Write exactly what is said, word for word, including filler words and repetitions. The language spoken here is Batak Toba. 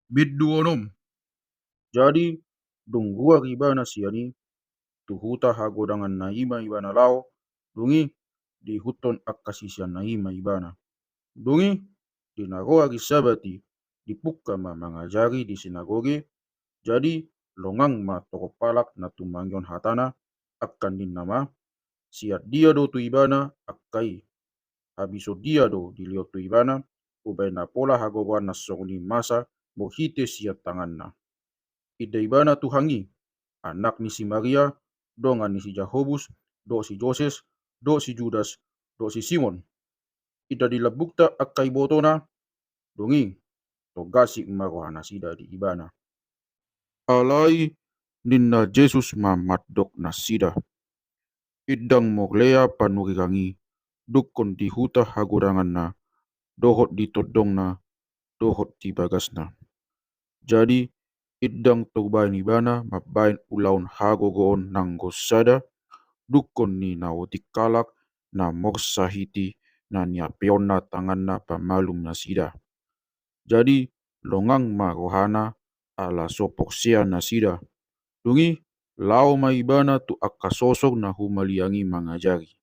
Bindu onom. Jadi dung ruar ibana sian i, tu huta hagodanganna i ma ibana laho, dung i diihuthon angka siseanna i ma ibana. Dung i, di na ro ari Sabat i, dipungka ma mangajari di sinagoge. Jadi longang ma torop halak na tumangihon hatana, angkan ninna ma: Sian dia do tu ibana angka i? Habisuhon dia do dilehon tu ibana, umbahen na pola hagogoanna songon i masa marhite sian tanganna? Inda ibana Tuhan i, anak ni si Maria, dongan ni si Jakobus, dohot si Joses, dohot si Judas, dohot si Simon? Inda di lambungta angka ibotona? Dung i, togasik ma rohanasida di ibana. Alai ninna Jesus ma mandok nasida: Indang morlea panurirang i, dungkon di huta hagodanganna, dohot di tondongna, dohot di bagasna. Jadi indang torbahen ibana mambahen ulaon hagogoon nanggo sada, dungkon ni na otik halak na morsahiti na niapeonna tanganna pamalum nasida. Jadi longang ma rohana ala so porsea nasida. Dung i, laho ma ibana tu angka sosor na humaliang i mangajari.